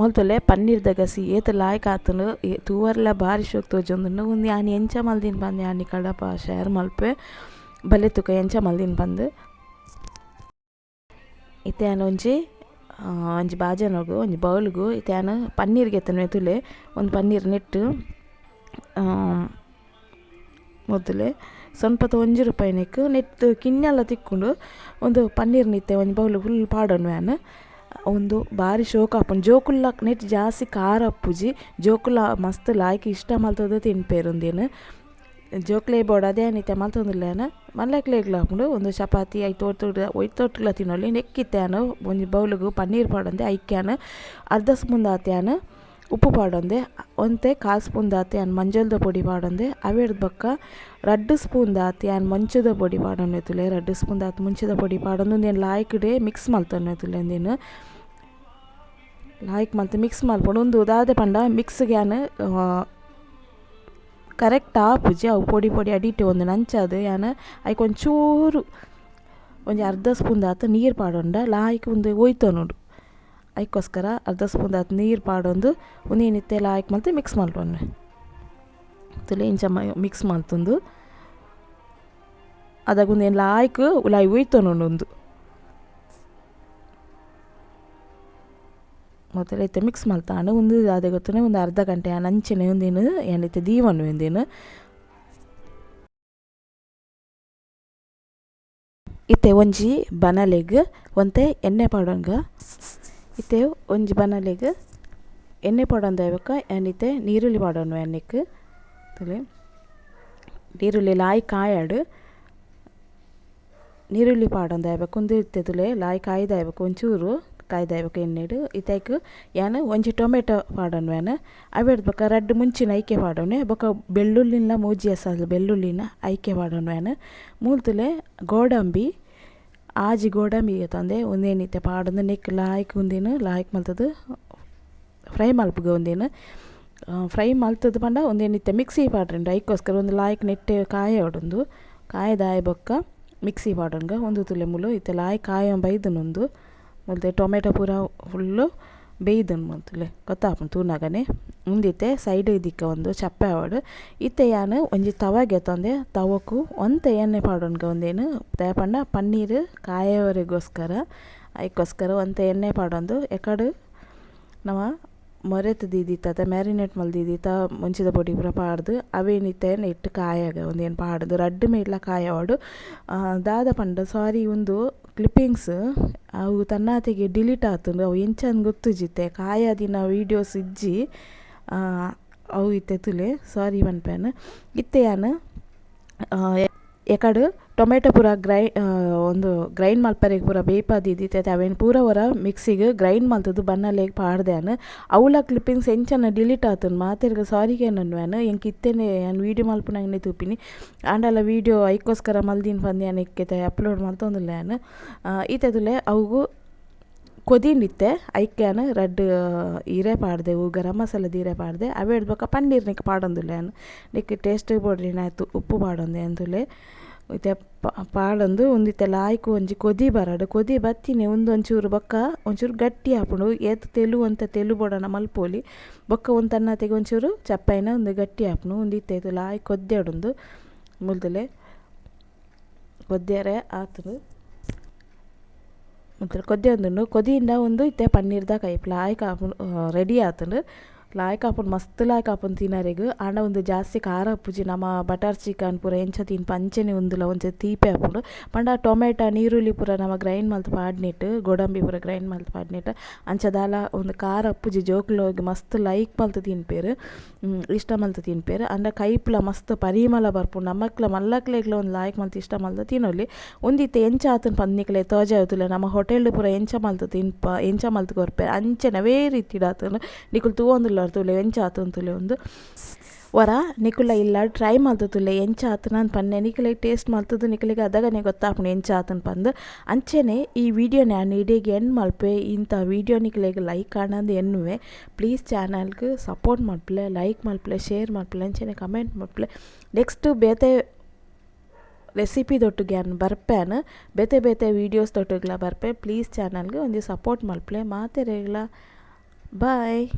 ಮೊಲ್ತೊಲೆ ಪನ್ನೀರ್ದ ಗಸಿ ಏತ್ ಲಾಯ್ಕ್ ಆತುಂಡು ತೂವರೆಲ ಬಾರಿ ಶೋಕ್ ತೋಜೊಂದುಂಡು. ಉಂದು ಯಾನ್ ಎಂಚ ಮಲ್ದಿನ ಪಂದ್ ಯಾನ್ ನಿಕಲ್ಡ ಶೇರ್ ಮಲ್ಪೆ ಬಲೆ ತುಕ ಎಂಚ ಮಲ್ದಿನ ಪಂದ್. ಇತ್ತೆ ಯಾನ್ ಒಂಜಿ ಒಂಜಿ ಬಾಜನೊಗು ಒಂಜಿ ಬೌಲ್ಗು ಇತ್ತೆ ಯಾನ್ ಪನ್ನೀರ್ ಗೆತ್ತೊನುವೆ ತೂಲೆ. ಒಂದು ಪನ್ನೀರ್ ನೆಟ್ ಮೊದಲೇ ಸೊನ್ಪತ 1 ರೂಪಾಯಿ ನೆಕ್ ನೆಟ್ ಕಿನ್ನೆಲ್ಲ ತಿಕ್ಕುಂಡು. ಒಂದು ಪನ್ನೀರ್ ನಿತ್ತೆ ಒಂಜಿ ಬೌಲ್ ಫುಲ್ ಪಾಡೊನುವೆ ಯಾನ್. ಉಂದು ಬಾರಿ ಶೋಕ್ ಆಪುಂಡು. ಜೋಕುಲ್ಲ ನೆಟ್ ಜಾಸ್ತಿ ಖಾರ ಉಪ್ಪುಜಿ, ಜೋಕುಲ ಮಸ್ತ್ ಲಾಯ್ಕ್ ಇಷ್ಟ ಮಲ್ತೊಂದು ತಿನ್ಪೆರ್ ಉಂದೆನ್. ಜೋಕ್ಲೆ ಬೋಡು ಅದೇ ಇತ್ತೆ ಮಲ್ತೊಂದುಲ್ಲೆ ಯಾನ್. ಮಲ್ಲಕ್ಲೆಗ್ಲ ಆಪುಂಡು. ಒಂದು ಚಪಾತಿ ಐತ ಒಯ್ತೊಟ್ಟುಲ ತಿನೊಲಿ. ನೆಕ್ಕಿತ್ತೆ ಯಾನ್ ಒಂಜಿ ಬೌಲುಗು ಪನ್ನೀರ್ ಪಾಡೊಂದೆ ಐಕ್ ಯಾನ್ ಅರ್ಧ ಸ್ಪೂನ್ ದಾತ್ ಯಾನ್ ಉಪ್ಪು ಪಾಡೊಂದೆ, ಒಂತೆ ಕಾಲು ಸ್ಪೂನ್ ದಾತ್ ಯಾನ್ ಮಂಜಲ್ದ ಪೊಡಿ ಪಾಡೊಂದೆ, ಅವೆರ್ದ್ ಬೊಕ್ಕ 2 ಸ್ಪೂನ್ ದಾತ್ ಯಾನ್ ಮಂಚದ ಪೊಡಿ ಪಾಡೊಂದೆ ತೂಲೆ. 2 ಸ್ಪೂನ್ ದಾತ್ ಮುಂಚದ ಪೊಡಿ ಪಾಡೊಂದು ಉಂದೆನ್ ಲಾಯ್ಕ್ಡೆ ಮಿಕ್ಸ್ ಮಲ್ತೊನ್ವೆ ತೂಲೆ. ಉಂದೆನ್ ಲಾಯ್ಕ್ ಮಲ್ತ್ ಮಿಕ್ಸ್ ಮಲ್ಪೊಡು. ಉಂದು ದಾದ ಪಂಡ ಮಿಕ್ಸ್ಗೆ ಯಾನ್ ಕರೆಕ್ಟ್ ಆಪುಜಿ, ಅವು ಪೊಡಿ ಪೊಡಿ ಅಡಿಟ್ ಒಂದುಂಡು. ಅಂಚಾದ್ ಯಾನ್ ಐಕ್ ಒಂಚೂರು ಒಂಜಿ ಅರ್ಧ ಸ್ಪೂನ್ ದಾತ್ ನೀರು ಪಾಡೊಂಡ ಲಾಯ್ಕ್ ಉಂದು ಒಯ್ತೊನುಂಡು. ಐಕ್ಕೋಸ್ಕರ ಅರ್ಧ ಸ್ಪೂನ್ ದಾತ್ ನೀರು ಪಾಡೊಂದು ಉಂದೆನ್ ಇತ್ತೆ ಲಾಯ್ಕ್ ಮಲ್ತ್ ಮಿಕ್ಸ್ ಮಲ್ಪೊನ್ವೆ ತೂಲೆ. ಇಂಚ ಮಿಕ್ಸ್ ಮಲ್ತೊಂದು ಅದಾಗ ಉಂದೆನ್ ಲಾಯ್ಕ್ ಉಲಾಯಿ ಒಯ್ತೊನುಂಡು. ಉಂದು ಮೊದಲ ಇತ್ತೆ ಮಿಕ್ಸ್ ಮಲ್ತಾಂಡ್. ಉಂದು ದಾದ ಗೊತ್ತುಂಡ ಒಂದು ಅರ್ಧ ಗಂಟೆ ಯಾನ್ ಅಂಚೆನೆ ಉಂದೆನ್ ಯಾನ್ ಇತ್ತೆ ದೀವೊನ್ವೆ ಉಂದೆನ್. ಇತ್ತೆ ಒಂಜಿ ಬನಲೆಗ್ ಒಂತೆ ಎಣ್ಣೆ ಪಾಡೊನ್ಗ. ಇತ್ತೆ ಒಂಜಿ ಬನಲೆಗ್ ಎಣ್ಣೆ ಪಾಡೊಂದೆ ಬೊಕ್ಕ ಯಾನ್ ಇತ್ತೆ ನೀರುಳ್ಳಿ ಪಾಡೊನ್ವೆ ಎಣ್ಣೆಕ್ ತೂಲೆ. ನೀರುಳ್ಳಿ ಲಾಯ್ ಕಾಯಡ್. ನೀರುಳ್ಳಿ ಪಾಡೊಂದೆ ಬೊಕ್ಕ ಉಂದು ಇತ್ತೆ ತೂಲೆ ಲಾಯ್ ಕಾಯ್ದಾಯ್ ಬೊಕ್ಕ ಒಂಚೂರು ಕಾಯ್ದಾಯ್ ಬೊಕ್ಕ ಎಣ್ಣೆಡ್ ಇತ್ತೆ ಐಕ್ ಯಾನ್ ಒಂಜಿ ಟೊಮೆಟೊ ಪಾಡೊನ್ವೆ ಯಾನ್. ಅವೆರ್ದ್ ಬೊಕ್ಕ 2 ಮುಂಚಿನ ಐಕೆ ಪಾಡೊನ್ವೆ ಬೊಕ್ಕ ಬೆಳ್ಳುಳ್ಳಿನ್ಲ 3 ಎಸಲ್ ಬೆಳ್ಳುಳ್ಳಿನ ಐಕೆ ಪಾಡೊನ್ವೆ ಯಾನ್. ಮೂಲ್ತುಲೆ ಗೋಡಂಬಿ 6 ಗೋಡಂಬಿ ಗೆತೊಂದೆ ಉಂದೆನ್ ಇತ್ತೆ ಪಾಡೊಂದು ನೆಕ್ಕ್ ಲಾಯ್ಕ್ ಉಂದೆನ್ ಲಾಯ್ಕ್ ಮಲ್ತುದು ಫ್ರೈ ಮಲ್ಪುಗ. ಉಂದೆನ್ ಫ್ರೈ ಮಲ್ತುದು ಪಂಡ ಉಂದೆನ್ ಇತ್ತೆ ಮಿಕ್ಸಿ ಪಾಡ್ರೆಂಡು ಐಕೋಸ್ಕರ ಒಂದು ಲಾಯ್ಕ್ ನೆಟ್ಟೆ ಕಾಯೋಡುಂದು ಕಾಯ್ದಾಯ್ ಬೊಕ್ಕ ಮಿಕ್ಸಿ ಪಾಡೊನ್ಗ. ಉಂದು ತೂಲೆ ಮೂಲು ಇತ್ತೆ ಲಾಯ್ಕ್ ಕಾಯೊಂದು ಬೈದುಂಡು. ಉಂದು ಮುಲ್ತೆ ಟೊಮೆಟೊ ಪೂರ ಫುಲ್ಲು ಬೇಯ್ದುಂಡು ಮುಲ್ತುಲೆ ಗೊತ್ತಾಪುಂಡು ತೂನಗನೆ. ಉಂದಿತ್ತೆ ಸೈಡ್ ದಿಕ್ಕ ಒಂದು ಚಪ್ಪೆ ಆವಡ್. ಇತ್ತೆ ಯಾನ್ ಒಂಜಿ ತವ ಗೆತೊಂದೆ ತವಕು ಒಂತೆ ಎಣ್ಣೆ ಪಾಡೊನ್ಗ. ಉಂದೆನ್ ದಾಯೆ ಪಂಡ ಪನ್ನೀರ್ ಕಾಯವರೆಗೋಸ್ಕರ ಐಕೋಸ್ಕರ ಒಂತೆ ಎಣ್ಣೆ ಪಾಡೊಂದು ಎಕಡ್ ನಮ ಮೊರೆತ್ ದೀದಿತ್ತತ ಮ್ಯಾರಿನೇಟ್ ಮಲ್ತ್ ದೀದಿತ್ತ ಮುಂಚಿದ ಪೊಡಿ ಪೂರ ಪಾಡ್ದ್ ಅವೇನ್ ಇತ್ತೆ ನೆಟ್ಟ್ ಕಾಯಗ ಉಂದೆನ್ ಪಾಡ್ದ್ ರಡ್ಡ್ ಮೈಟ್ಲ ಕಾಯವೊಡು. ದಾದ ಪಂಡ ಸಾರಿ ಉಂದು ಕ್ಲಿಪ್ಪಿಂಗ್ಸ್ ಅವು ತನ್ನಾತೆಗೆ ಡಿಲೀಟ್ ಆತುಂಡು, ಅವು ಎಂಚಂದ್ ಗೊತ್ತುಜ್ಜಿ. ಇತ್ತೆ ಕಾಯಾದಿನ ವೀಡಿಯೋಸ್ ಇಜ್ಜಿ ಅವು ಇತ್ತೆ ತೂಲೆ ಸಾರಿ ಪನ್ಪೆನ್. ಇತ್ತೆ ಯಾನ್ ಎಕಡ್ ಟೊಮೆಟೊ ಪೂರ ಒಂದು ಗ್ರೈಂಡ್ ಮಲ್ಪರೆಗ್ ಪೂರ ಬೇಯ್ಪಾದ್ ದೀದಿತ್ತೆ ಅವೆನ್ ಪೂರ ಒರ ಮಿಕ್ಸಿಗ್ ಗ್ರೈಂಡ್ ಮಲ್ತುದು ಬಣ್ಣಲೆಗ್ ಪಾಡ್ದೆ ಯಾನ್. ಅವ್ಲ ಕ್ಲಿಪ್ಪಿಂಗ್ಸ್ ಎಂಚನ ಡಿಲೀಟ್ ಆತುಂಡು ಮಾತೆರ್ಗ್ ಸಾರಿ ಕೇನೊನ್ವೆ ಯಾನ್. ಎಂಕ್ ಇತ್ತೆನೆ ಯಾನ್ ವೀಡಿಯೋ ಮಲ್ಪುನಗನೆ ತೂಪಿನಿ ಆಂಡಲ ವೀಡಿಯೋ ಐಕೋಸ್ಕರ ಮಲ್ದಿನ ಪಂದ್ ಯಾನ್ ಇತ್ತೆ ಅಪ್ಲೋಡ್ ಮಲ್ತೊಂದುಲ್ಲೆ ಯಾನ್. ಇತ್ತೆ ತೂಲೆ ಅವು ಕೊದಿಂಡಿತ್ತೆ ಐಕ್ ಯಾನ್ 2 ಇರೆ ಪಾಡ್ದೆ ಗರಂ ಮಸಾಲೆದ ಇರೆ ಪಾಡ್ದೆ. ಅವೆಡ್ದ್ ಬೊಕ್ಕ ಪನ್ನೀರ್ ನೆಕ್ಕ್ ಪಾಡೊಂದುಲ್ಲೆ ಯಾನ್. ನೆಕ್ಕ್ ಟೇಸ್ಟ್ ಬೋಡಿನಾತ್ ಉಪ್ಪು ಪಾಡೊಂದೆ ಯಾನ್ ತೂಲೆ. ಇತ್ತೆ ಪಾಡೊಂದು ಉಂದು ಇತ್ತೆ ಲಾಯ್ಕ್ ಒಂಜಿ ಕೊದಿ ಬರಡ್. ಕೊದಿ ಬತ್ತಿನಿ ಉಂದು ಒಂಚೂರು ಬೊಕ್ಕ ಒಂಚೂರು ಗಟ್ಟಿ ಆಪುಂಡು. ಏತ್ ತೆಲು ಒಂತೆ ತೆಲು ಬೋಡಾಂಡ ಮಲ್ಪೊಲಿ. ಬೊಕ್ಕ ಉಂದು ತನ್ನಾತೆಗೆ ಒಂಚೂರು ಚಪ್ಪೈನ ಉಂದು ಗಟ್ಟಿ ಆಪುಂಡು. ಉಂದು ಇತ್ತೆ ಲಾಯ್ಕ್ ಕೊದ್ಯೊಡು ಉಂದು ಮುಲ್ತುಲೆ ಕೊದ್ಯರೆ ಆತುಂಡು. ಮುಲ್ತುಲೆ ಕೊದ್ಯೊಂದುಂಡು. ಕೊದಿಂಡ ಉಂದು ಇತ್ತೆ ಪನ್ನೀರ್ದ ಕೈಪ್ ಲಾಯ್ಕ್ ಆಪುಂಡು ರೆಡಿ ಆತುಂಡು. ಲಾಯ್ಕ್ ಆಪುಂಡು ಮಸ್ತ್ ಲಾಯ್ಕ್ ಆಪುಂಡು ತಿನರೆಗ್. ಆಂಡ ಉಂದು ಜಾಸ್ತಿ ಖಾರ ಉಪ್ಪುಜಿ. ನಮ ಬಟರ್ ಚಿಕನ್ ಪೂರ ಎಂಚ ತಿನ್ಪ ಅಂಚನೆ ಉಂದುಲ ಒಂಜಿ ತೀಪೆ ಆಪುಂಡು. ಪಂಡ ಟೊಮೆಟೊ ನೀರುಳ್ಳಿ ಪೂರ ನಮ ಗ್ರೈಂಡ್ ಮಲ್ತ್ ಪಾಡ್ನೆಟ್ ಗೋಡಂಬಿ ಪೂರ ಗ್ರೈಂಡ್ ಮಲ್ತ್ ಪಾಡ್ನೆಟ್ ಅಂಚ ದಾಲ ಉಂದು ಖಾರ ಉಪ್ಪುಜಿ. ಜೋಕುಲು ಮಸ್ತ್ ಲೈಕ್ ಮಲ್ತ್ ತಿನ್ಪೆರ್, ಇಷ್ಟ ಮಲ್ತ್ ತಿನ್ಪೆರ್. ಆಂಡ ಕೈಪುಲ ಮಸ್ತ್ ಪರಿಮಳ ಬರ್ಪುಂಡು. ನಮಕ್ಲ ಮಲ್ಲಕ್ಲೆಗ್ಲ ಒಂದು ಲಾಯ್ಕ್ ಮಲ್ತ್ ಇಷ್ಟ ಮಲ್ತ್ ತಿನೊಲಿ. ಉಂದು ಇತ್ತೆ ಎಂಚ ಆತುಂಡು ಪಂದ್ ನಿಕಲೆ ತೋಜಾವೊತುಲೆ. ನಮ ಹೋಟೆಲ್ಡ್ ಪೂರ ಎಂಚ ಮಲ್ತ್ ತಿನ್ಪ ಎಂಚ ಮಲ್ತ್ ಕೊರ್ಪೆರ್ ಅಂಚನೆ ಅವೇ ರೀತಿಡ್ ಆತುಂಡು. ನಿಕುಲು ತೂವೊಂದುಲ್ಲರ್ ತೂಲೆ ಎಂಚ ಆತುಂಡು ತೂಲೆ. ಉಂದು ಒರ ನಿಕುಲ ಇಲ್ಲಡ್ ಟ್ರೈ ಮಲ್ತ್ ತೂಲೆ ಎಂಚ ಆತುಂಡು ಪನ್ನೆ. ನಿಕಲೆಗ್ ಟೇಸ್ಟ್ ಮಲ್ತುದು ನಿಕಲೆಗ್ ಅದಗನೆ ಗೊತ್ತಾಪುಂಡು ಎಂಚ ಆತುಂಡು ಪಂದ್. ಅಂಚನೆ ಈ ವಿಡಿಯೋನ ಯಾನ್ ಇಡೆಗ್ ಎಂಡ್ ಮಲ್ಪೆ. ಇಂಥ ವಿಡಿಯೋ ನಿಕಲೆಗ್ ಲೈಕ್ ಆಂಡಂದ್ ಎನ್ನುವೆ. ಪ್ಲೀಸ್ ಚಾನಲ್ಗ್ ಸಪೋರ್ಟ್ ಮಲ್ಪುಲೆ, ಲೈಕ್ ಮಲ್ಪುಲೆ, ಶೇರ್ ಮಲ್ಪುಲೆ, ಅಂಚನೆ ಕಮೆಂಟ್ ಮಲ್ಪುಲೆ. ನೆಕ್ಸ್ಟ್ ಬೇತೆ ರೆಸಿಪಿ ದೊಟ್ಟುಗೆ ಯಾನ್ ಬರ್ಪೆನ್, ಬೇತೆ ಬೇತೆ ವೀಡಿಯೋಸ್ ದೊಟ್ಟುಗ್ಲ ಬರ್ಪೆ. ಪ್ಲೀಸ್ ಚಾನಲ್ಗ್ ಒಂಜಿ ಸಪೋರ್ಟ್ ಮಲ್ಪುಲೆ. ಮಾತೆರೆಗ್ಲ ಬಾಯ್.